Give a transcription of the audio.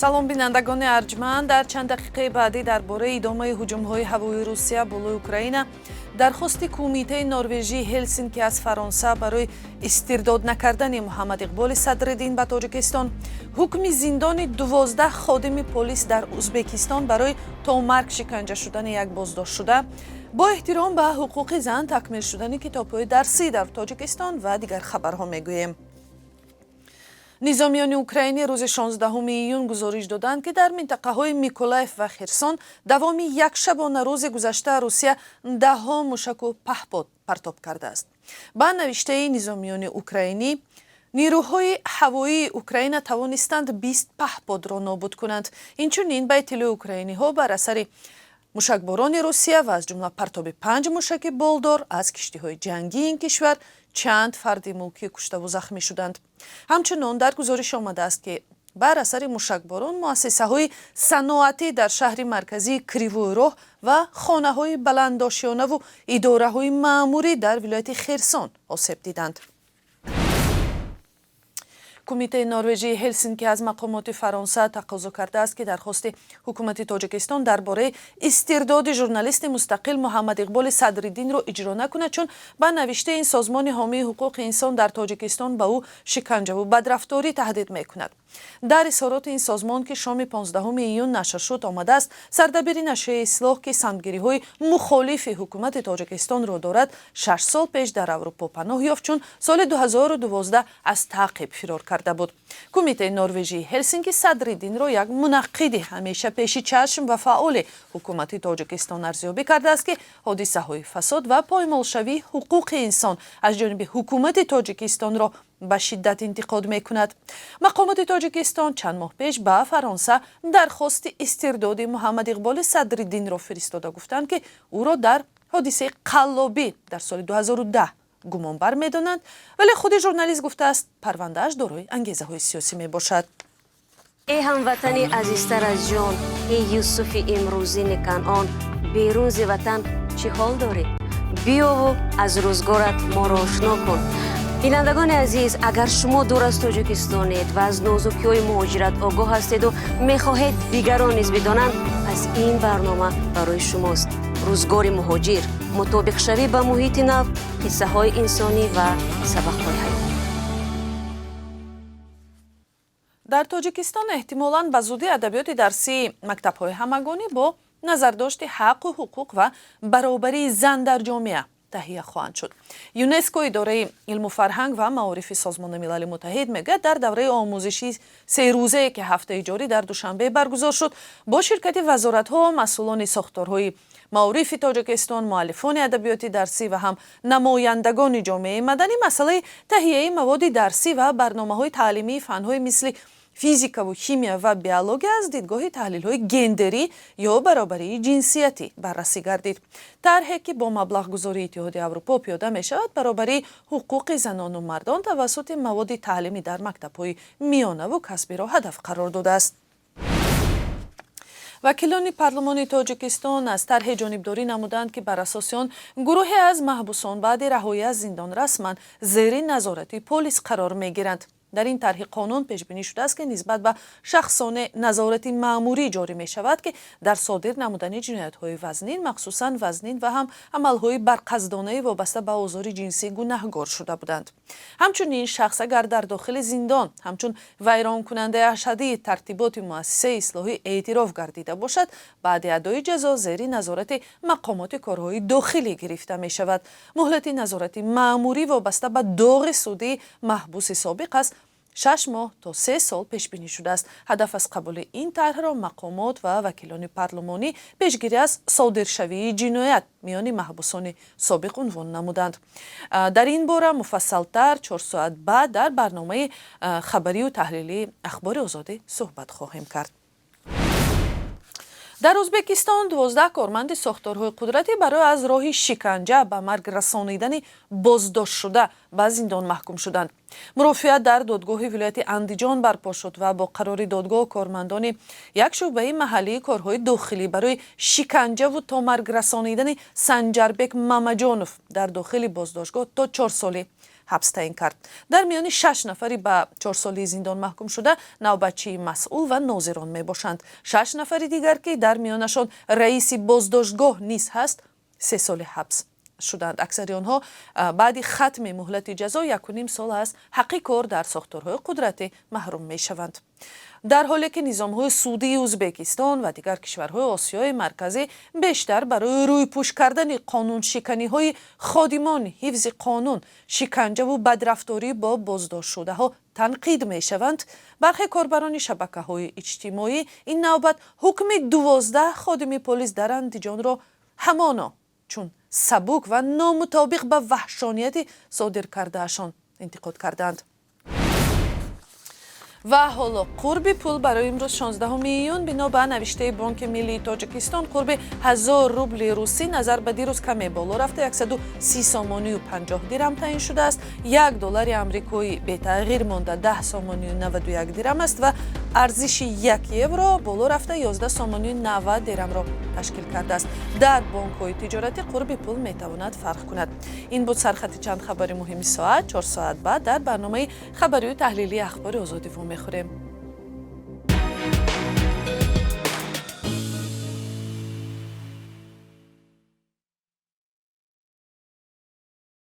Салом, бинандагони арҷманд. Дар чанд дақиқаи баъдӣ дар бораи идомаи ҳуҷумҳои ҳавоии Русия болои Украина, дархости Кумитаи Норвежии Ҳелсинки аз Фаронса барои истирдод накардани Муҳаммад Иқболи Садриддин ба Тоҷикистон, ҳукми зиндони 12 ходими полис дар Узбекистон барои то марг шиканҷа шудани як боздоштшуда, бо эҳтиром ба ҳуқуқи зан такмил шудани китобҳои дарсӣ дар Тоҷикистон ва дигар хабарҳо мегӯем. Низомиёни украинӣ рӯзи 16 июн гузориш доданд, ки дар минтақаҳои Миколаев ва Херсон давоми як шабонарӯзи гузашта Русия даҳҳо мушаку паҳпод партоб кардааст. Ба навиштаи низомиёни украинӣ, нирӯҳои ҳавоии Украина тавонистанд 20 паҳподро нобуд кунанд. Инчунин, ба иттилои украиниҳо, бар асари мушакборони Русия ва аз ҷумла партоби панҷ мушаки болдор аз киштиҳои ҷангии ин кишвар чанд фарди мулкӣ куштаву захмӣ шуданд. Ҳамчунон дар гузориш омадааст, ки бар асари мушакборон муассисаҳои саноатӣ дар шаҳри марказии Кривой Роҳ ва хонаҳои баландошёнаву идораҳои маъмурӣ дар вилояти Херсон осеб диданд. Кумитаи Норвежии Ҳелсинки аз мақомоти Фаронса тақозо кардааст, ки дархости ҳукумати Тоҷикистон дар бораи истирдоди журналисти мустақил Муҳаммад Иқболи Садриддинро иҷро накунад, чун ба навиштаи ин созмони ҳомии ҳуқуқи инсон, дар Тоҷикистон ба ӯ шиканҷаву бадрафторӣ таҳдид мекунад. Дар изҳороти ин созмон, ки шоми 15 июн нашр шуд, омадааст: сардабири нашрияи «Ислоҳ», ки самтгириҳои мухолифи ҳукумати Тоҷикистонро дорад, 6 сол пеш дар Аврупо паноҳ ёфт, чун соли 2012 аз таъқиб фирор карда буд. Кумитаи Норвежии Ҳелсинки Садриддинро як мунаққиди ҳамеша пеши чашм ва фаъоли ҳукумати Тоҷикистон арзёбӣ кардааст, ки ҳодисаҳои фасод ва поймолшавии ҳуқуқи инсон аз ҷониби ҳукумати Тоҷикистонро ба шиддат интиқод мекунад. Мақомоти Тоҷикистон чанд моҳ пеш ба Фаронса дархости истирдоди Муҳаммад Иқболи Садриддинро фиристода гуфтанд, ки ӯро дар ҳодисаи қаллобӣ дар соли 2010 гумонбар медонанд, вале худи журналист гуфтааст, парвандааш дорои ангезаҳои сиёсӣ мебошад. Эй ҳамватани азизтар аз ҷон, эй Юсуфи имрӯзини Канъон, берун зи ватан чӣ ҳол дорӣ? Биёву аз рӯзгорат моро ошно кун. Бинандагони азиз, агар шумо дур аз Тоҷикистонед ва аз нозукиҳои муҳоҷират огоҳ ҳастеду мехоҳед дигарон низ бидонанд, пас ин барнома барои шумост. Рӯзгори муҳоҷир, мутобиқшавӣ ба муҳити нав, қиссаҳои инсонӣ ва сабақҳои ҳаёт. Дар Тоҷикистон эҳтимолан ба зудӣ адабиёти дарсии мактабҳои ҳамагонӣ бо назардошти ҳаққу ҳуқуқ ва баробарии зан дар ҷомеа таҳия хоҳанд шуд. ЮНЕСКО, идораи илму фарҳанг ва маорифи Созмони Милали Муттаҳид, мегӯяд, дар давраи омӯзишии серӯзае, ки ҳафтаи ҷорӣ дар Душанбе баргузор шуд, бо ширкати вазоратҳо, масъулони сохторҳои маорифи Тоҷикистон, муаллифони адабиёти дарсӣ ва ҳам намояндагони ҷомеаи маданӣ масъалаи таҳияи маводи дарсӣ ва барномаҳои таълимии фанҳои мисли физикаву химия ва биология аз дидгоҳи таҳлилҳои гендерӣ ё баробарии ҷинсиятӣ баррасӣ гардид. Тарҳе, ки бо маблағгузории Иттиҳоди Аврупо пиёда мешавад, баробарии ҳуқуқи занону мардон тавассути маводи таълимӣ дар мактабҳои миёнаву касбиро ҳадаф қарор додааст. Вакилони парлумони Тоҷикистон аз тарҳе ҷонибдорӣ намуданд, ки бар асоси он гурӯҳе аз маҳбусон баъди раҳоӣ аз зиндон расман зери назорати полис қарор мегиранд. Дар ин тарҳи қонун пешбинӣ шудааст, ки нисбат ба шахсоне назорати маъмурӣ ҷорӣ мешавад, ки дар содир намудани ҷиноятҳои вазнин, махсусан вазнин ва ҳам амалҳои барқасдонаи вобаста ба озори ҷинсӣ гунаҳгор шуда буданд. Ҳамчунин, шахс агар дар дохили зиндон ҳамчун вайронкунандаи ашаддии тартиботи муассисаи ислоҳӣ эътироф гардида бошад, баъди адои ҷазо зери назорати мақомоти корҳои дохилӣ гирифта мешавад. Муҳлати назорати маъмурӣ вобаста ба доғи судии маҳбуси собиқ аз 6 моҳ то 3 сол пешбинӣ шудааст. Ҳадаф аз қабули ин тарҳро мақомот ва вакилони парлумонӣ пешгирӣ аз содиршавии ҷиноят миёни маҳбусони собиқ унвон намуданд. Дар ин бора муфассалтар 4 соат баъд дар барномаи хабарию таҳлилии Ахбори Озодӣ суҳбат хоҳем кард. Дар Ӯзбекистон 12 корманди сохторҳои қудратӣ барои аз роҳи шиканҷа ба марг расонидани боздоштшуда ба зиндон маҳкум шуданд. Мурофиа дар додгоҳи вилояти Андиҷон барпо шуд ва бо қарори додгоҳ кормандони як шӯъбаи маҳаллии корҳои дохилӣ барои шиканҷаву то марг расонидани Санҷарбек Мамаҷонов дар дохили боздоштгоҳ то 4 соли ҳабс таъин кард. Дар миёни шаш нафари ба 4 соли зиндон маҳкум шуда навбатчии масъул ва нозирон мебошанд. Шаш нафари дигар, ки дар миёнашон раиси боздоштгоҳ низ ҳаст, 3 соли ҳабс шуданд. Аксари онҳо баъди хатми муҳлати ҷазо 1,5 сол аз ҳаққи кор дар сохторҳои қудратӣ маҳрум мешаванд. Дар ҳоле ки низомҳои судии Ӯзбекистон ва дигар кишварҳои Осиёи Марказӣ бештар барои рӯйпӯш кардани қонуншиканиҳои ходимони ҳифзи қонун, шиканҷаву бадрафторӣ бо боздоштшудаҳо танқид мешаванд, бархе корбарони шабакаҳои иҷтимоӣ ин навбат ҳукми 12 ходими полис дар Андиҷонро ҳамоно чун сабук ва номутобиқ ба ваҳшонияти содир кардаашон интиқод карданд. Ва ҳоло қурби пул барои имрӯз, 16 июн. Бино ба навиштаи Бонки Миллии Тоҷикистон, қурби 1000 рубли русӣ назар ба дирӯз каме боло рафта, 130 сомонию 50 дирам таъин шудааст. 1 доллари амрикоӣ бетағйир монда, 10 сомонию 91 дирам аст ва арзиши 1 евро боло рафта, 11 сомонию 90 дирамро ташкил кардааст. Дар бонкҳои тиҷоратӣ қурби пул метавонад фарқ кунад. Ин буд сархати чанд хабари муҳими соат. 4 соат баъд дар барномаи хабарию таҳлилии Ахбори Озодӣ вомехӯрем.